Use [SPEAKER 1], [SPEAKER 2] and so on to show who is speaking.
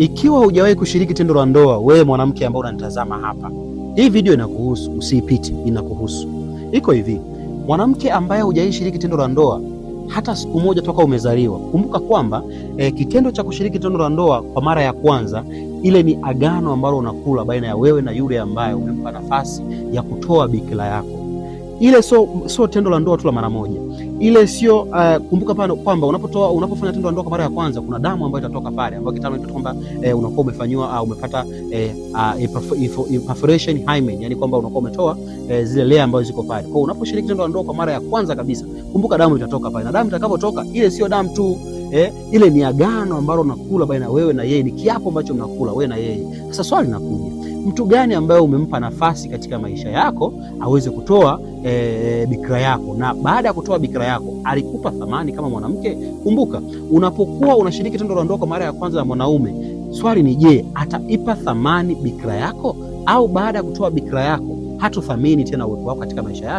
[SPEAKER 1] Ikiwa hujawahi kushiriki tendo la ndoa, wewe mwanamke ambaye unanitazama hapa, hii video inakuhusu, usiipite, inakuhusu. Iko hivi, mwanamke ambaye hujawahi shiriki tendo la ndoa hata siku moja toka umezaliwa, kumbuka kwamba kitendo cha kushiriki tendo la ndoa kwa mara ya kwanza, ile ni agano ambalo unakula baina ya wewe na yule ambaye umempa nafasi ya kutoa bikira yako. Ile sio tendo la ndoa tu la mara moja ile sio. Kumbuka pale kwamba unapotoa unapofanya tendo la ndoa kwa mara ya kwanza kuna damu ambayo itatoka pale ambayo kitaalamu inaitwa kwamba unakuwa umefanywa au umepata perforation hymen, yani kwamba unakuwa umetoa zile layer ambazo ziko pale. Kwa hiyo unaposhiriki tendo la ndoa kwa mara ya kwanza kabisa, kumbuka damu itatoka pale, na damu itakapotoka ile sio damu tu ile ni agano ambalo unakula baina wewe na yeye, ni kiapo ambacho mnakula wewe na yeye. Sasa swali linakuja, mtu gani ambaye umempa nafasi katika maisha yako aweze kutoa bikira yako, na baada ya kutoa bikira yako alikupa thamani kama mwanamke? Kumbuka, unapokuwa unashiriki tendo la ndoa kwa mara ya kwanza na mwanaume, swali ni je, ataipa thamani bikira yako, au baada ya kutoa bikira yako hatothamini tena uwepo wako katika maisha yake?